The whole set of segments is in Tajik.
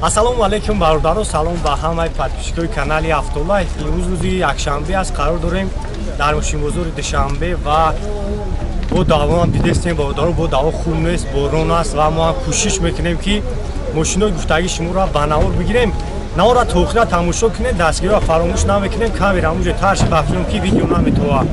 Ассалому алайкум бародаро, салом ба ҳамаи подписчикои канали Автолайф. Имрӯз рӯзи якшанбе аст, қарор дорем дар мошинбозори Душанбе ва бо давоам дидестем бародаро, бо даво хуб нест, борон аст ва мо ҳам кӯшиш мекунем ки мошинои гуфтагии шуморо ба навор бигирем. Наворро то охира тамошо кунед, дастгириро фаромӯш намекунем, камера ҳамунҷо тарши бафирем ки видео наметова.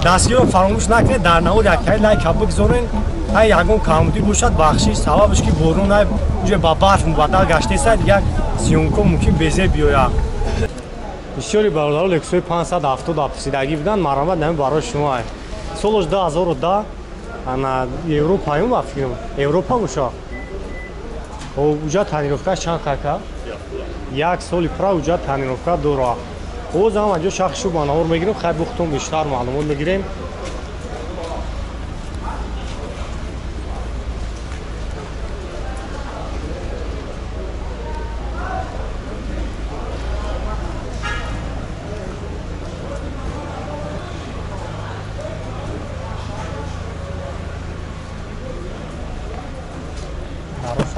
Дастгириро фаромӯш накунед, дар навор яктаи лайка бигзорен, ҳай ягон камбудӣ бошад, бахшиш, сабабаш ки борон ай уже ба барф мубаддал гаштеса, дигар съёмка мумкин безеб биёяд. Бисёри бародаро Лексуси 570 апсидагӣ буданд, марҳамат нами барои шумо ай. Солаш 2010, ана Европа юм ба фикрам. Европа боша. Уҷа тонировкаш чанд хака? Як соли пура уҷа тонировка дора. Боз ҳам анҷо шахшу ба навор мегирем, хай бухтум бештар маълумот мегирем.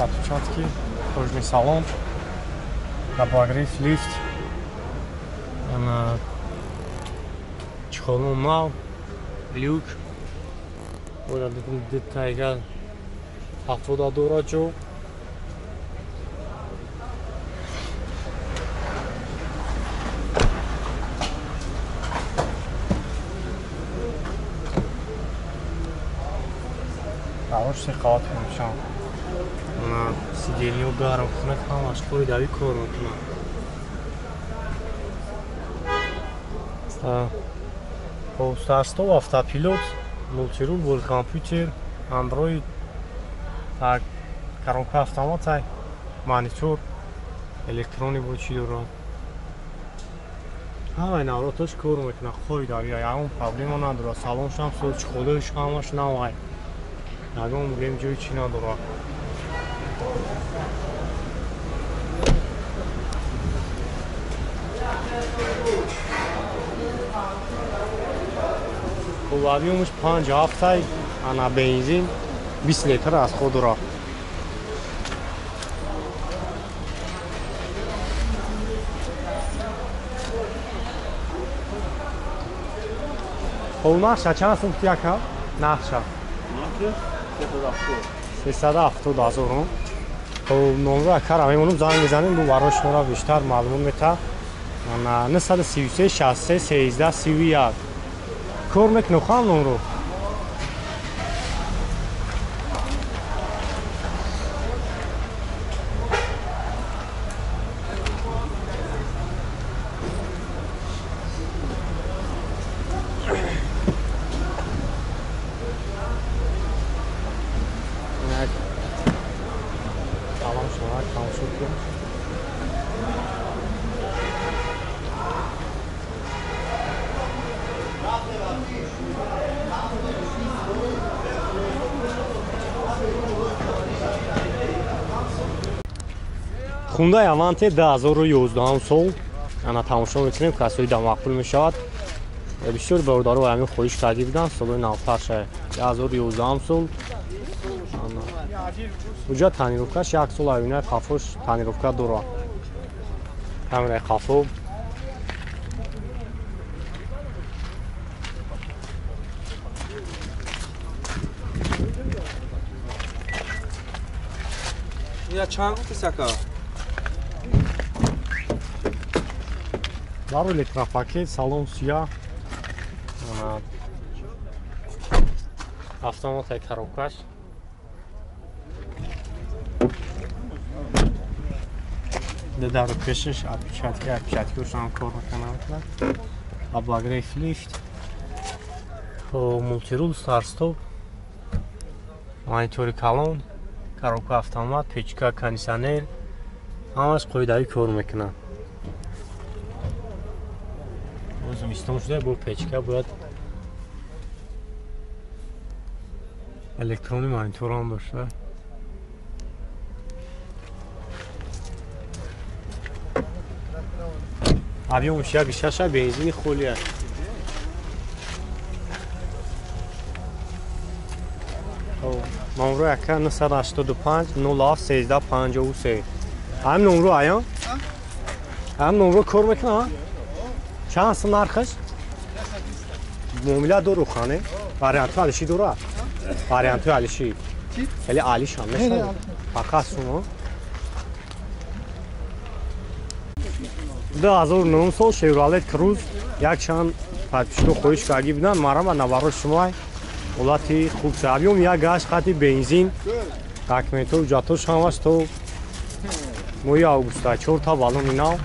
Отпечатки, кожный салон, обогрев, лифт, чехол нав, люк, тайга ҳафтода дора ҷо. Дарош се қават мешавад. Сиденьё гарм кунад, ҳамаш қоидави кор мекунад. Старт-стоп, автопилот, мультирул, бол компютер, Android, так, коробка автомат, монитор, электронӣ бо чӣ дорад. Ҳамаи навроташ кор мекунад, қоидави, ягон проблема надорад. Салоншам, чехолаш ҳамаш навай. Ягон мегӯем ҷои чӣ надорад. Объёмаш 5,7, ана бензин 20 литр аз худ дорад. Хоб, нархша чанд сум яка? Нархша? 370 ҳазор. Хоб, номро акара мемонам, занг мезанем, бу барои шуморо бештар маълумот метаҳад. 933 63 13 31. Кор мекунам хам номро. Салом шумо, тамошо кунед. Хундай Аванте 2011 сол ана тамошо мекунем, касои да мақбул мешавад. Бисёр бародаро ҳамин хоҳиш карда буданд, солҳои навтарша 2011 сол. Уҷа тонировкаш як сол аюнаи қафош тонировка дорад. Камераи қафо. Я чанд гуфти сака? Дару электропакет, салон сия. Автоматай коробкаш. Дару пешаш отпечатки, отпечаткиошам кор мекунад. Обогрев, лифт, мультирул, старт-стоп, монитори калон, коробка автомат, печка, кондиционер, ҳамаш қоидави кор мекунад. Зимистон шуда бо печка бояд электронӣ мониторам дошта. Объёмаш 1,6, бензини холӣ аст. Номро яка 985 07 13 53. Ҳам номро ая? Ҳам номро кор мекунад? Чанд сум нархаш? Муомила дору хане? Вариантҳои алиши дора? Вариантҳои алиши. Хеле алиш ҳам мешавад. Фақат сум. 2009 сол Chevrolet Cruze якчанд подписчико хоҳиш карда буданд, марама наваро шумо ҳолати хуб шавад. Як гашт хати бензин, документҳо, ҳуҷҷатҳош ҳамаш то моҳи августа, 4 та баллони нав.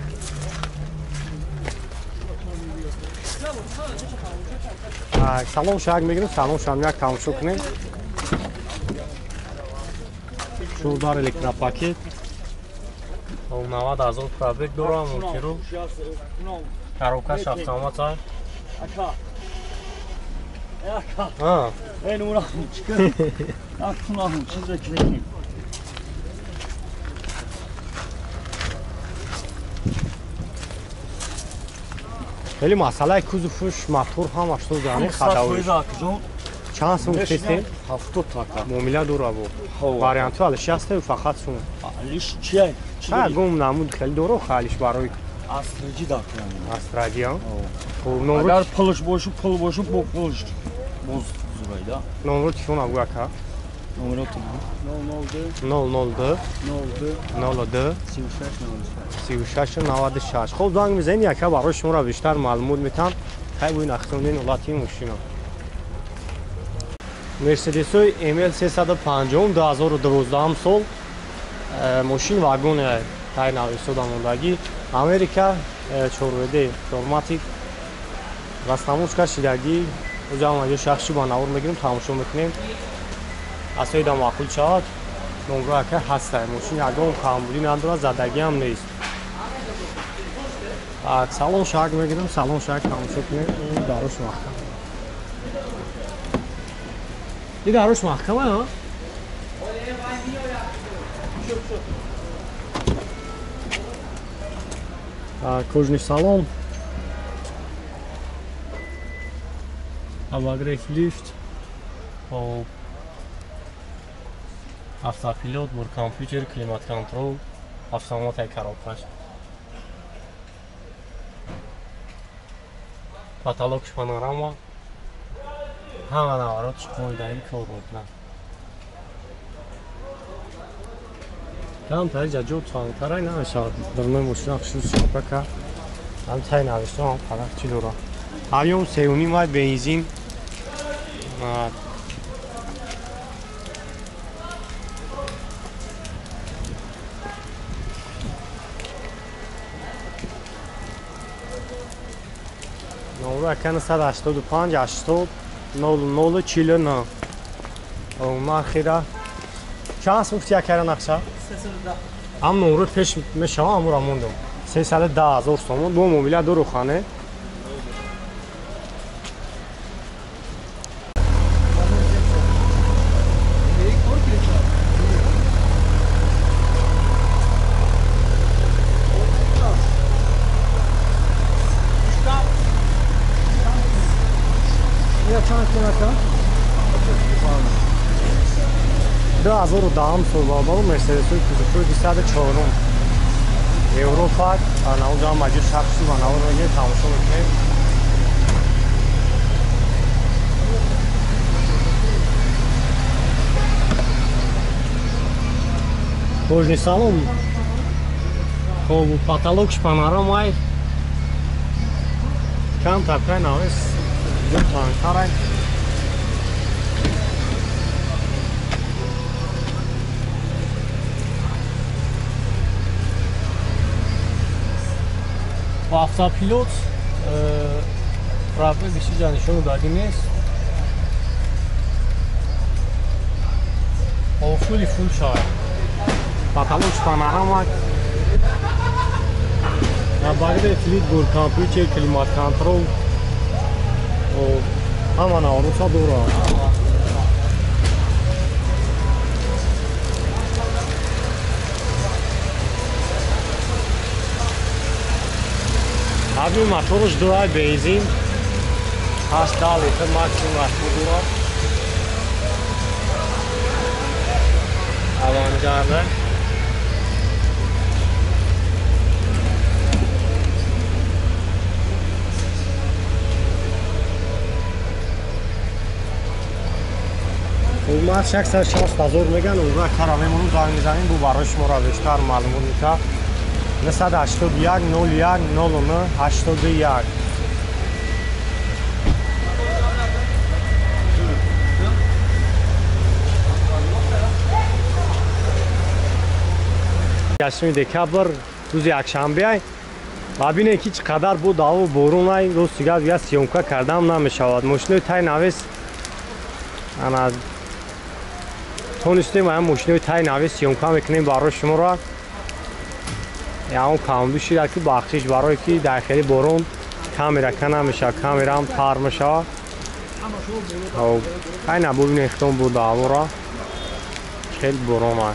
Салон шак мегирем, салон шам як тамошо кунем. 14 электропакет. 90,000 пробег дорам, мултиру. Коробкаш автомат аст. Ака. Ака. Эй, нура, чикар. Акунам, чизе кунем. Хеле масъалаи кузовш, мотор ҳамаш то зани хадавӣ. Чанд сум тестем? 70 така. Муомила дора бо. Вариантҳо алиши ҳастаю фақат сум. Алиш чия? Ҳа, гум намуд хеле доро алиш барои Астраҷи дакунам. Астраҷи, а? Агар пулш бошу, пул бошу, бо пулш боз зурайда. Номер телефона гӯ ака. Номер 002 002 02 02 36 96 36 96. Хоб занг мезанед, яка барои шуморо бештар маълумот метам. Хай бӯи нахтонин ҳолати мошина. Мерседесои ML 350 2012 сол мошин вагон тай нависода мондагӣ. Америка 4WD 4MATIC растамошка шидагӣ. Оҷа ҷо шахси ба навор мегирем, тамошо мекунем. Асоида маъқул шавад. Номро ака ҳаста. Мошин ягон камбудӣ надорад, задагӣ ҳам нест. Салон шак мегирем, салон шак тамошо кунем. Дарош маҳкам. И дарош маҳкам а? Кожный салон. Обогрев лифт. Автопилот, компьютер, климат-контрол, автомат и коробка. Потолок панорама. Ҳама наворот қоидаи кор мекунад. Кам тари ҷо тангтарай намешавад. Дурнои мошина хушрӯ шапа кард. Ҳам тай навишта ҳам қадар чӣ дорад. Ҳаём 3.5 май бензин. Номро акана 185 80 00 49. Нархира чанд сум гуфти акара нақша? 310. Ам номро пеш мешавам, амура мондам. 310,000 сомон, ду мобила ду рухане. Ду ҳазору даҳум сол баробару Мерседесои кузовҳои 204 Европа наоҷа маҷид шахси ва навор мегирем, тамошо мекунем. Кожный салон. Хоб, потолокш панорамай. Кам такай навес ҷо тангтарай. Автопилот пробеги чиза нишон додагӣ нест. Фули фул шавад. Потолок панорама. Обогрев лифт, бур компьютер, климат контрол. Ҳама навруса дорад. Ҳаҷми мотораш 2 бензин, 8 литр максимум расход дорад. Авангарда. Нарх 160 000 меган, ура кара мемонум занг мезанем, бу барои шуморо бештар маълумот мета. 981 01 09 81. 8 декабр рӯзи якшанбе ва бинед ки чӣ қадар бо даво борон ай рости гап я съёмка кардам намешавад. Мошинои тай навес ана тонистем ая мошинои тай навес съёмка мекунем барои шуморо. Ягон камду шида ки бахшиш барое ки дар хели борон камера ка намешавад, камераам тар мешавад. Айна бубинед хитон бо давора хеле борон ай.